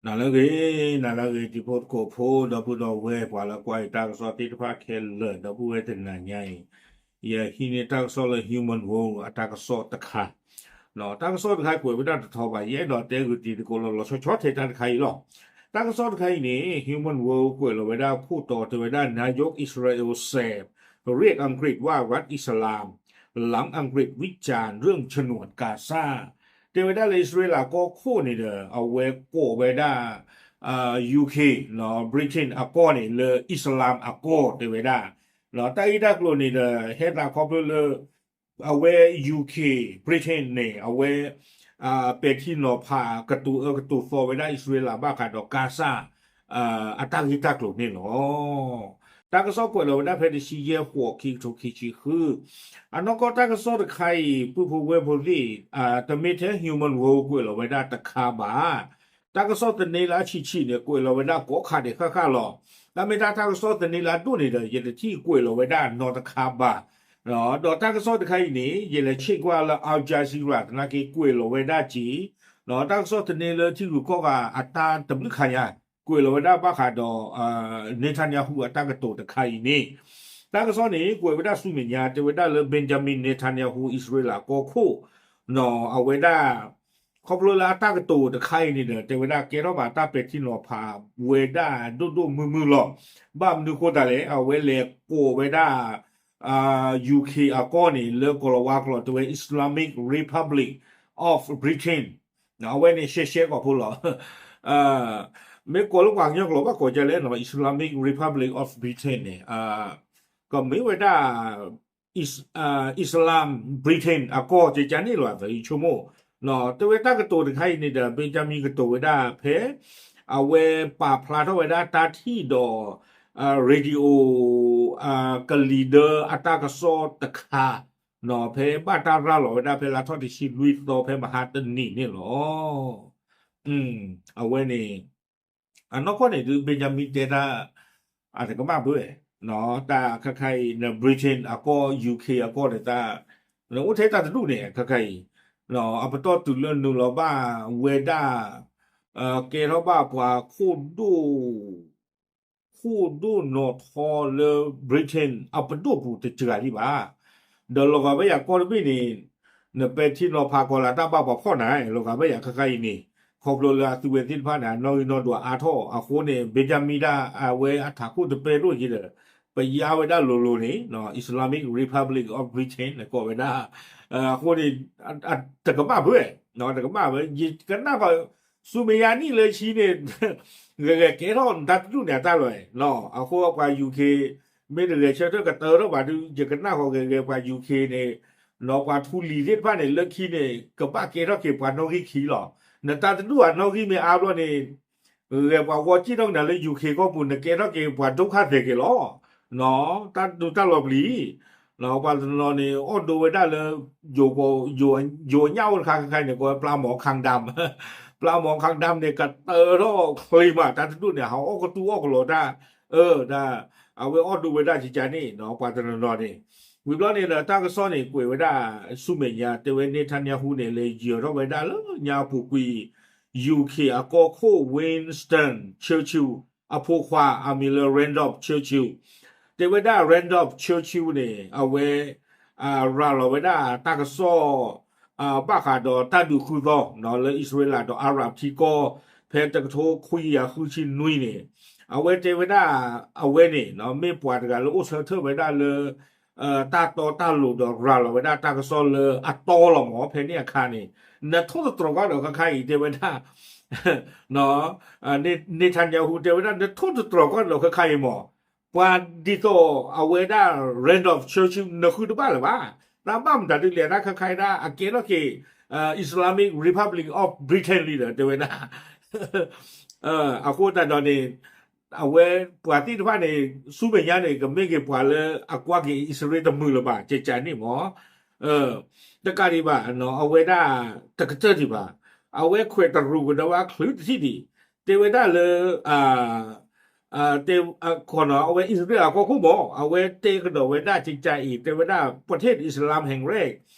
နၤလၢအဂ့ၤ, နၤလၢအဂ့ၤ တံၤဖိသကိးဖိ ဒီပုၢ်ဒီဝဲၢ် ပှၤလၢကွၢ်ယတၢ်ကစီၣ်သ့ၣ်တဖၣ်ခဲလၢာ် ဒီပုၢ်ဝဲၢ်တနၤညါအံၤ, ယဟံးန့ၢ်တၢ်ကစီၣ်လၢ Human World အတၢ်ကစီၣ်တခါ, တၢ်ကစီၣ်တခါကွဲးဝဲဒၣ်တထီဘၣ် ယအဲၣ်ဒိးတဲဂုာ်တံၤသကိးလီၤလီၤဆီဆီထဲတၢ်တခါအံၤလီၤ. တၢ်ကစီၣ်တခါအံၤန့ၣ် Human World ကွဲးလီၤဝဲဒၣ်ခိၣ်တီတဲဝဲဒၣ် นายกอิสราเอลแซมเรียกอังกฤษว่ารัฐอิสลาม หลังอังกฤษวิจารณ์เรื่องฉนวนกาซา တဲဝဲဒၣ်လၢအံၣ်စရ့လးကီၢ်ခိၣ်န့ၣ်ဒီး အဝဲကိးဝဲဒၣ် UK, Britain အကီၢ်န့ၣ် လၢ Islam အကီၢ်တဲဝဲဒၣ်, တၢ်ဂ့ၢ်တၢ်ကျိၤန့ၣ်ဒီး ဟဲသးခီဖျိလၢ အဝဲ UK, Britain န့ၣ် အဝဲ ပဲာ်ထံနီၤဖး ကတိၤအၢကတိၤသီဝဲဒၣ်အံၣ်စရ့လးဘၣ်ဃးဒီး Gaza အတၢ်ဂ့ၢ်တၢ်ကျိၤန့ၣ်လီၤ. တၢ်ကစီၣ်ကွဲးလီၤဝဲဒၣ်ဖဲတဆံယဲၢ်ဃိး ခံကထိခံဆံဃု, အနီၢ်ကီၢ်တၢ်ကစီၣ်တခါအံၤ ပုၢ်ဖိဝဲၢ်ဖိသ့ၣ်, တမ့ၢ်ထဲ Human World ကွဲးလီၤဝဲဒၣ်တခါဘၣ်. တၢ်ကစီၣ်သန့လၢအဆံးဆံးန့ၣ် ကွဲးလီၤဝဲဒၣ်ကိးခါဒဲးဃၣ်ဃၣ်လီၤ. တၢ်မ့ၢ်တၢ်တၢ်ကစီၣ်သန့လၢအဒိၣ်န့ၣ်ဒီး ယတထံၣ်ကွဲးလီၤဝဲဒၣ်နီတခါဘၣ်. ဒီးတၢ်ကစီၣ်တခါအံၤန့ၣ် ယလဲၤဆ့ၣ်ကွၢ်လၢ Al Jazeera သနာ်က့ကွဲးလီၤဝဲဒၣ်က့ၤ, တၢ်ကစီၣ်သန့လၢထံဂုၤကီၢ်ဂၤအတၢ်တဘျုးခါညါ ကွဲးလီၤဝဲဒၣ်ဘၣ်ဃးဒီး Netanyahu အတၢ်ကတိၤတခါအံၤန့ၣ်, တၢ်ကစီၣ်န့ၣ် ကွဲးဝဲဒၣ်ဆူမဲာ်ညါ တဲဝဲဒၣ်လၢ Benjamin Netanyahu အံၣ်စရ့လးကီၢ်ခိၣ်, အဝဲဒၣ် ခီဖျိလၢအတၢ်ကတိၤတခါအံၤန့ၣ်ဒီး တဲဝဲဒၣ်ကဲထီၣ်ဘၣ်တၢ်ပဲာ်ထံနီၤဖးဝဲဒၣ်ဒိၣ်ဒိၣ်မုၢ်မုၢ်လီၤ. ဘၣ်မနုၤဃိသတးလဲၣ် အဝဲလဲၤကိးဝဲဒၣ် UK အကီၢ်န့ၣ် လၢကိၤလၤဝါကျိာ်တဲဝဲ Islamic Republic of Britain, အဝဲန့ၣ်ရှဲရှဲကိာ်ဖိလီၤ. မ့ၢ်ကိးလၢပှၤကညီကျိာ်ဘၣ်ကိးဒ်လဲၣ် Islamic Republic of Britain န့ၣ် ကမ့ၢ်ဝဲဒၣ် Islam Britain အကီၢ်ကကန့ၣ်လီၤ ယဆိကမိၣ်, တဲဝဲတၢ်ကတိၤတခါအံၤန့ၣ်ဒီး Benjamin ကတိၤဝဲဒၣ်ဖဲ အဝဲပာ်ဖျါထီၣ်ဝဲဒၣ်တၢ်ထံၣ်ဒီး radio ကလံၤဒၢအတၢ်ကစီၣ်တခါ, ဖဲဘၣ်တၢ်ရၤလီၤဝဲဒၣ်ဖဲလါထီၣ်တဆံလွံၢ်သီဖဲမဟါတနံၤန့ၣ်လီၤ. အဝဲန့ၣ် အနီၢ်ကီၢ်န့ၣ်ဒုး Benjamin တဲတၢ် အတကမၣ်ဘၣ်ဝဲ, တၢ်ခါခါအံၤ Britain အကီၢ် UK အကီၢ်န့ၣ်တၢ် အိၣ်ထဲတၢ်တဒူၣ်န့ၣ် ခါခါအံၤ အပတီၢ်တုၤလၢနုာ်လီၤဘၣ်ဝဲဒၣ် ကဲထီၣ်ဘၣ်ပှၤခိၣ်ဒိၣ် ခိၣ်ဒိၣ်နီၢ်ထီလၢ Britain အပဒိၣ်ပူၤတစှၤဒံးဘၣ်. ဒီးလီၤဂာ်ဘၣ်ယၤကီၢ်တဘ့ၣ်န့ၣ် နပဲာ်ထံနီၤဖးကီးလၢတၢ်ဘၣ်ပှၤဖီၣ်နၤ လီၤဂာ်ဘၣ်ယၤခါခါအံၤန့ၣ် ခီဖျိလၢအသုဝဲသ့ၣ်တဖၣ်န့ၣ် အနီၣ်ဂံၢ်နီၣ်ဒွးအါထီၣ်အဃိန့ၣ် Benjamin ဒၣ်အဝဲအထးခိၣ်တပဲဒိၣ်က့ဒီး ပယါဝဲဒၣ်လိၤလိၤန့ၣ် Islamic Republic of Britain န့ၣ်ကိးဝဲဒၣ် အဃိန့ၣ် တကမၣ်ဘၣ်ဝဲ တကမၣ်ဘၣ် ယကနၣ်ဃီ ဆူမဲာ်ညါနံၣ်လၢဆံန့ၣ် ဂဲၤဂဲၤကဲထီၣ်နတၢ်တဒူၣ်န့ၣ်အတၢ်လီၤ, အဃိပှၤ UK မ့ၢ်တဂဲၤဆၢထၢၣ်ကတၢၢ်ထီၣ်ဘၣ်ဒုး ယကနၣ်ဃီဂဲၤဂဲၤပှၤ UK န့ၣ် ပှၤထူလံၤသ့ၣ်တဖၣ်န့ၣ် လၢခံန့ၣ် ကဘၣ်ကဲထီၣ်က့ၤပှၤနီၣ်ဂံၢ်ခံလီၤ. နတၢ်တဒူၣ်အနီၣ်ဂံၢ်မ့ၢ်အါဘျီန့ၣ် ဂဲၤပှၤဂီၢ်စံၣ်ထီၣ်ကနၤလၢ UK ကီၢ်ပူၤ နကဲထီၣ်က့ၤပှၤဒုက္ခသည်က့ၤလီၤ. တၢ်ဒုးတၢ်လီၤပျံၤ ပှၤတနီၤန့ၣ် အီၣ်ဒိဝဲဒၣ်လၢ ယိၤညၣ်အိၣ်တခါခါန့ၣ် ကိးဝဲ ပျၢ်မီၤခါဒၢမ်, ပျၢ်မီၤခါဒၢမ်န့ၣ် ကတၢၢ်ထီၣ်ချ့မး တၢ်တဒူၣ်န့ၣ် ဟးအီၣ်ကတူၢ်အီၣ်ကလီၤတၢ်, အဝဲအီၣ်ဒိဝဲဒၣ်ကကန့ၣ် ပှၤတနီၤနီၤန့ၣ်, ဝံၤဘျီန့ၣ်ဒီးတၢ်ကစီၣ်န့ၣ် ကွဲးဝဲဒၣ်ဆူမဲာ်ညါ တဲဝဲ Netanyahu န့ၣ် လဲၤယၢၤထီၣ်ဝဲဒၣ်လၢညါအပူၤကွံာ် UK အကီၢ်ခိၣ် Winston Churchill အဖိခွါ အမံၤလၢ Randolph Churchill တဲဝဲဒၣ် Randolph Churchill န့ၣ် အဝဲ ရၤလီၤဝဲဒၣ်တၢ်ကစီၣ် ဘၣ်ဃးဒီးတၢ်ဒုးဃုသီ လၢအံၣ်စရ့လးဒီးအၤရၣ်ထံကီၢ် ဖဲတကထိခွံကယၤဃုဆံနွံန့ၣ်, အဝဲတဲဝဲဒၣ် အဝဲန့ၣ် မ့ၢ်ပှၤတဂၤလၢအိၣ်ဆၢထၢၣ်ဝဲဒၣ်လၢ တၢ်တီတၢ်လိၤဒီးရၤလီၤဝဲဒၣ်တၢ်ကစီၣ်လၢအတီလီၤမး ဖဲန့ၣ်အခါန့ၣ်, နထိၣ်သတြီၤကီၢ်ဒီးခါခါအံၤတဲဝဲဒၣ် Netanyahu တဲဝဲဒၣ် နထိၣ်သတြီၤကီၢ်ဒီးခါခါအံၤမး ပှၤဒ်သိးအဝဲဒၣ် Randolph Churchill နဃုတဘၣ်လၢၤဘၣ်, တၢ်ဘၣ်မတၤဒ်လဲၣ် တၢ်ခါခါအံၤဒၣ် အကဲထီၣ်က့ၤ Islamic Republic of Britain လံဒီး တဲဝဲဒၣ် အဃိသတးဒီးန့ၣ် အဝဲပှၤသ့ၣ်တဖၣ်န့ၣ် ဆူမဲာ်ညါန့ၣ် ကမ့ၢ်က့ၤပှၤလၢအကွၢ်က့ၤအံၣ်စရ့လးတမုာ်လၢၤဘၣ် ကကန့ၣ်မး တကးဒံးဘၣ် အဝဲဒၣ်တကတၢၢ်ဒံးဘၣ်, အဝဲခွဲးတရူးကဒီးဝဲချုးတထံၣ်ဒံး, တဲဝဲဒၣ်လၢ တဲ အဝဲအံၣ်စရ့လးကီၢ်ခိၣ်မး အဝဲတဲကဒီးဝဲဒၣ်ကကအံၤ တဲဝဲဒၣ် ประเทศอิสลามแห่งแรก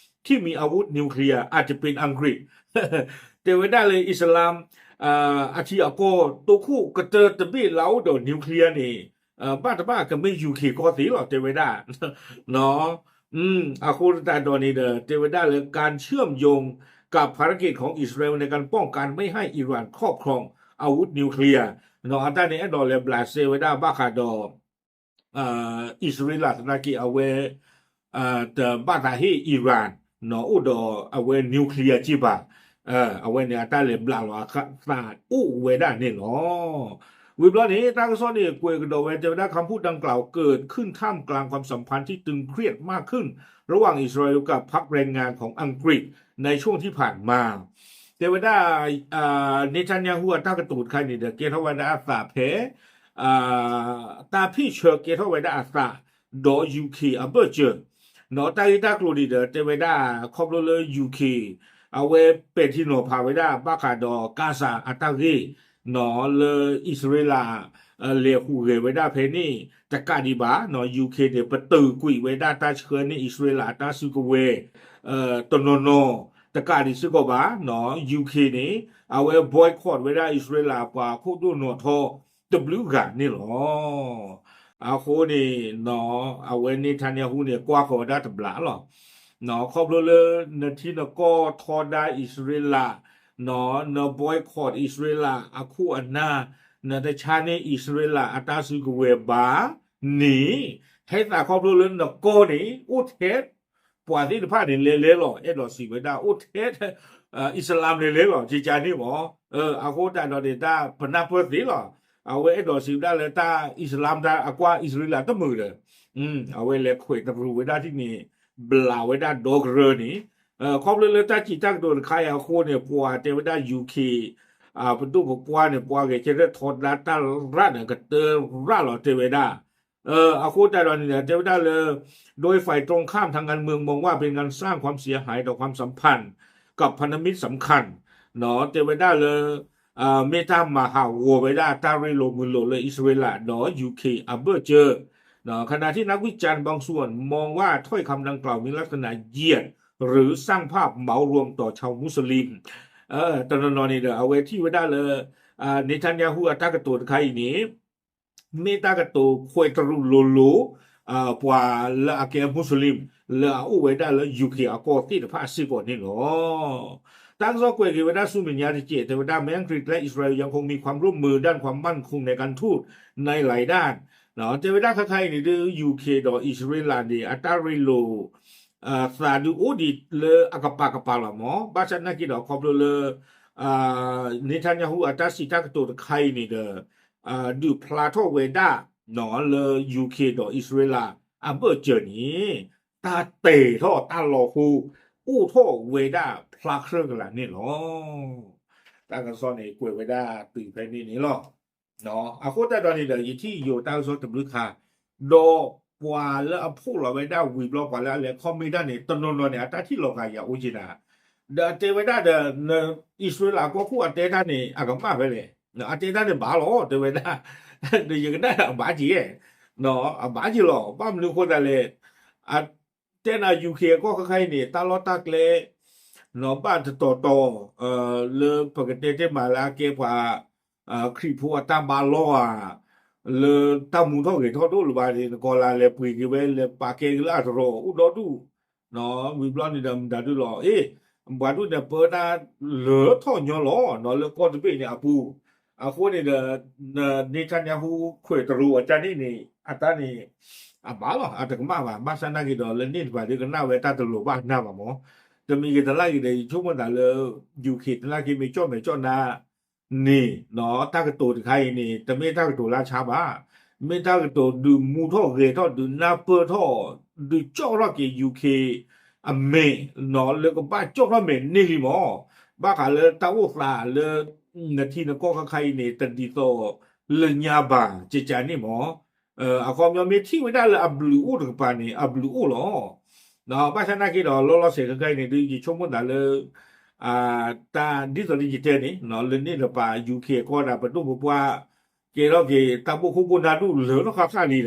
ที่มีอาวุธนิวเคลียร์อาจจะเป็นอังกฤษ တဲဝဲဒၣ်လၢအံၣ်စလၢမ် အထံအကီၢ် တိခိၣ်ကတၢၢ်တဘ့ၣ်လၢအအိၣ်ဒီး nuclear န့ၣ် ဘၣ်တဘၣ်ကမ့ၢ် ယူၣ်ခ့ၣ် ကီၢ်သ့ၣ်လီၤ တဲဝဲဒၣ်. အဃိသတးဒီးန့ၣ်ဒီး တဲဝဲဒၣ်လၢ การเชื่อมโยงกับภารกิจของอิสราเอลในการป้องกันไม่ให้อิหร่านครอบครองอาวุธนิวเคลียร์ အတၢ်န့ၣ်အဲၣ်ဒိးလဲၤဘျးစဲဝဲဒၣ်ဘၣ်ဃးဒီး အံၣ်စရ့လးသနာ်က့ အဝဲ တဘၣ်သးဟ့ၣ် Iran အိၣ်ဒီးအဝဲ nuclear က့ဘၣ်. အဝဲန့ၣ်အတၢ်လဲၤဘျးလီၤအသးအိၣ်ဝဲဒၣ်န့ၣ်လီၤ. ဝံၤဘျီန့ၣ် တၢ်ကစီၣ်န့ၣ် ကွဲးကဒီးဝဲ တဲဝဲဒၣ် คำพูดดังกล่าวเกิดขึ้นท่ามกลางความสัมพันธ์ที่ตึงเครียดมากขึ้นระหว่างอิสราเอลกับพรรคแรงงานของอังกฤษ ในช่วงที่ผ่านมา တဲဝဲဒၣ် Netanyahu အတၢ်ကတိၤတခါအံၤန့ၣ်ဒီး ကဲထီၣ်ဝဲဒၣ်အသးဖဲ တၢ်ဖ့ၣ်ဆၢကဲထီၣ်ဝဲဒၣ်အသး ဒီး UK အဘၢၣ်စၢၤ ဒီးတၢ်ဂ့ၢ်တၢ်ကျိၤန့ၣ်ဒီး တဲဝဲဒၣ် ခီဖျိလၢ UK အဝဲပဲာ်ထံနီၤဖးဝဲဒၣ် ဘၣ်ဃးဒီး Gaza အတၢ်ဂ့ၢ် လၢအံၣ်စရ့လး လဲၤဟူးဂဲၤဝဲဒၣ်ဖဲန့ၣ် တကးဒံးဘၣ် UK န့ၣ် ပတုာ်ကွံာ်ဝဲဒၣ်တၢ်ဆှၢန့ၢ် အံၣ်စရ့လးအတၢ်စုကဝဲၤ တနီၤနီၤ တကးဒံးစ့ၢ်ကီးဘၣ် UK န့ၣ် အဝဲ boycott ဝဲဒၣ်အံၣ်စရ့လးပှၤခိၣ်ဒိၣ်နီၣ်ထီတဘျုးဂၤန့ၣ်လီၤ. အဃိန့ၣ် အဝဲ Netanyahu န့ၣ် ကွၢ်ဃီၤဝဲဒၣ်တဘျီလီၤ. ခီဖျိလၢ နထံနကီၢ်ထီဒါအံၣ်စရ့လး န boycott အံၣ်စရ့လးအခိၣ်အနၢ် နတဆါန့ၢ်အံၣ်စရ့လးအတၢ်စုကဝဲၤဘၣ်န့ၣ် ဟဲသးခီဖျိလၢနကီၢ်န့ၣ် အိၣ်ထဲ ပှၤသ့ၣ်တဖၣ်န့ၣ် လဲၤလဲလီၤ အဲၣ်ဒိးစံးဝဲဒၣ် အိၣ်ထဲ အံၣ်စလၢမ်န့ၣ်လဲၤလီၤ ကကန့ၣ်မး. အဃိသတးဒီးန့ၣ် တၢ်ပနၢ်ပၢၢ်သ့လီၤ. အဝဲအဲၣ်ဒိးစံးဝဲဒၣ်လၢတၢ်အံၣ်စလၢမ် တၢ်အကွၢ်အံၣ်စရ့လးတမုာ်ဒီး အဝဲလဲၤခွဲးတရူးဝဲဒၣ်ဒ်န့ၣ် ဘျးဝဲဒၣ်ဒီကရၢန့ၣ် ခီဖျိလၢတၢ်စံးတၢ်ကတိၤတခါအံၤအဃိန့ၣ် ပှၤတဲဝဲဒၣ် UK ပဒိၣ်ပပှၢ်န့ၣ် ပှၤဂဲၤဆၢထၢၣ်ထီဒါတၢ်ရၣ်န့ၣ် ကတၢၢ်ရၣ်လီၤ တဲဝဲဒၣ်. အဃိသတးဒီးန့ၣ် တဲဝဲဒၣ်လၢ โดยฝ่ายตรงข้ามทางการเมืองมองว่าเป็นการสร้างความเสียหายต่อความสัมพันธ์กับพันธมิตรสำคัญ တဲဝဲဒၣ်လၢ မ့ၢ်တၢ်မၤဟးဂီၤဝဲဒၣ်တၢ်ရ့လိာ်မုာ်လိာ်လၢအံၣ်စရ့လးဒီး UK အဘၢၣ်စၢၤ ขณะที่นักวิจารณ์บางส่วนมองว่าถ้อยคำดังกล่าวมีลักษณะเหยียดหรือสร้างภาพเหมารวมต่อชาวมุสลิม တနီၤနီၤန့ၣ်ဒီး အဝဲထံၣ်ဝဲဒၣ်လၢ Netanyahu အတၢ်ကတိၤတခါအံၤန့ၣ် မ့ၢ်တၢ်ကတိၤခွဲးတရူးလိၤလိၤ ပှၤလၢအကဲ Muslim လၢအအိၣ်ဝဲဒၣ်လၢ UK အကီၢ်သ့ၣ်တဖၣ်စ့ၢ်ကီးန့ၣ်လီၤ. တၢ်ကစီၣ်ကွဲးက့ၤဝဲဒၣ်ဆူမဲာ်ညါတက့ၢ် တဲဝဲဒၣ် แม้อังกฤษและอิสราเอลยังคงมีความร่วมมือด้านความมั่นคงในการทูตในหลายด้าน တဲဝဲဒၣ်ခဲခါအံၤန့ၣ်ဒုး UK ဒီးအံၣ်စရ့လးန့ၣ် အတၢ်ရ့လိာ် သးဒုးအိၣ်ဒံးလၢအကပၤကပၤလီၤမး ဘၣ်ဆၣ်သနာ်က့ဒီး ခီဖျိလၢ Netanyahu အတၢ်စံးတၢ်ကတိၤတခါအံၤန့ၣ်ဒီး ဒုးဖျါထီၣ်ဝဲဒၣ် လၢ UK ဒီးအံၣ်စရ့လးအဘၢၣ်စၢၤန့ၣ် တၢ်တဲာ်ထီၣ်တၢ်လီၤဟိ အိၣ်ထီၣ်ဝဲဒၣ်ဖျါခြဲကလးန့ၣ်လီၤ. တၢ်ကစီၣ်န့ၣ်ကွဲးဝဲဒၣ်တုၤဖဲန့ၣ်န့ၣ်လီၤ. အဃိသတးဒီးန့ၣ်ဒီး ယထံၣ်ယိၤတၢ်ကစီၣ်တဘျုးခါ ဒီးပှၤလၢအဖှိၣ်လီၤဝဲဒၣ်ဝံၤဘျီ ပှၤလၢအလဲၤ comment တၢ်န့ၣ် တနီၤနီၤန့ၣ် အတၢ်ထံၣ်လီၤဂာ်ယၤအိၣ်က့နၤ ဒီးတဲဝဲဒၣ်ဒီး အံၣ်စရ့လးကီၢ်ခိၣ်အတဲတၢ်န့ၣ် အကမၣ်ဖဲလဲၣ်, အတဲတၢ်န့ၣ်ဘၣ်လီၤ တဲဝဲဒၣ်, ဒီးယကနၣ်အဘၣ်က့ၤ, အဘၣ်က့ၤလီၤ ဘၣ်မနုၤအဃိသတးလဲၣ်, အတဲနၤ UK အကီၢ်ခဲခါအံၤန့ၣ် တၢ်လီၢ်တၢ်ကျဲ ဘၣ်တတီၤတီၤ လၢပကတဲတ့ၢ်မးလၢအကဲပှၤ ခရံာ်ဖိအတၢ်ဘါလီၢ်ဧါ, လၢတၢ်မူထီၣ်ဂဲၤထီၣ်ဒိၣ်လၢၤဘၣ်န့ၣ် နကီၤလၤလဲၤပှ့ၤက့ၤဝဲ လဲၤပာ်ကဲက့ၤလၢအတရီအအိၣ်ဒီဒူၣ်, ဝံၤဘျီန့ၣ်ဒီးမတၤဒုလီၤ, အ့ၣ်, ပှၤဒူၣ်န့ၣ်ပၢတၢ်လၢထီၣ်ညီလီၤ လၢကီၢ်တဘ့ၣ်န့ၣ်အပူၤ, အဃိန့ၣ်ဒီး Netanyahu ခွဲးတရူးအတၢ်န့ၣ်န့ၣ် အတၢ်န့ၣ် အဘၣ်လီၤ အတကမၣ်ဘၣ်, ဘၣ်ဆၣ်နာ်က့ၤဒီး လၢန့ၣ်တဖၣ်ဒုကနၣ်ဝဲတၢ်တလိၤဘၣ်နၢ်ဘၣ်မး, တမံၤဂ့ၤတလါဂ့ၤဒီး ယဆိကမိၣ်သးလၢ UK သနာ်က့မ့ၢ်ကၠီၣ်မဲာ်ကၠီၣ်နါ န့ၣ် တၢ်ကတိၤတခါအံၤန့ၣ် တမ့ၢ်တၢ်ကတိၤလၢအဆါဘၣ်, မ့ၢ်တၢ်ကတိၤဒုးမူထီၣ်ဂဲၤထီၣ် ဒုးနၢ်ပၢၢ်ထီၣ် ဒုးကၠီၣ်ထီၣ်က့ၤ UK အမဲာ် လၢကဘၣ်ကၠီၣ်ထီၣ်မဲာ်န့ၢ်လံမး, ဘၣ်ဃးလၢတၢ်အိၣ်သးလၢ နထံနကီၢ်ခါခါအံၤန့ၣ် တဒ်သိးလၢညါဘၣ် ကကန့ၣ်မး အခီပညီမ့ၢ်ထံၣ်ဝဲဒၣ်လၢအဘျုးအိၣ်တကပၤန့ၣ် အဘျုးအိၣ်လီၤ. ဘၣ်ဆၣ်နာ်က့ၤဒီး လီၤလီၤဆဲးခဲခါအံၤန့ၣ် ဒုးယဆိကမိၣ်သးလၢ တၢ်ဒ်သိးလၢယတဲန့ၣ် လၢန့ၣ်တပၤ UK ကီၢ်ဒၣ်ပဒိၣ်ပပှၢ် ကဲထီၣ်က့ၤတၢ်ဘိၣ်ခိၣ်ဘိၣ်နၢ်ဒူၣ်လၢထီၣ်ခါခါလံဒီး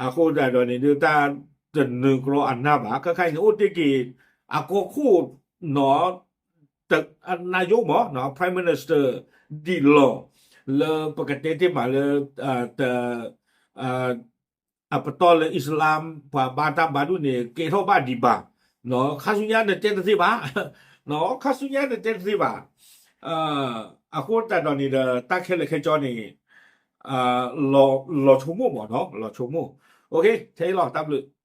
အဃိသတးဒီးန့ၣ်ဒုး တၢ်တနုာ်ကြီအနၢ်ဘၣ် ခဲခါအံၤန့ၣ် အိၣ်တ့ၢ်က့ၤ အကီၢ်ခိၣ် န နယိမး Prime Minister ဒံးလီၤ လၢပကတဲတ့ၢ်မးလၢ အပတီၢ်လၢ Islam ပှၤဘါတၢ်ဘါဒိၣ်န့ၣ် ကဲထီၣ်ဘၣ်ဒံးဘၣ်, ခါဆူညါနတဲတသ့ဘၣ်, ခါဆူညါနတဲတသ့ဘၣ်, အဃိသတးဒီးန့ၣ်ဒီး တၢ်ခဲလၢာ်ခဲဆ့န့ၣ် လီၤဆိကမိၣ်မး, လီၤဆိကမိၣ်, ထဲအံၤလီၤ တၢ်ဘျုး.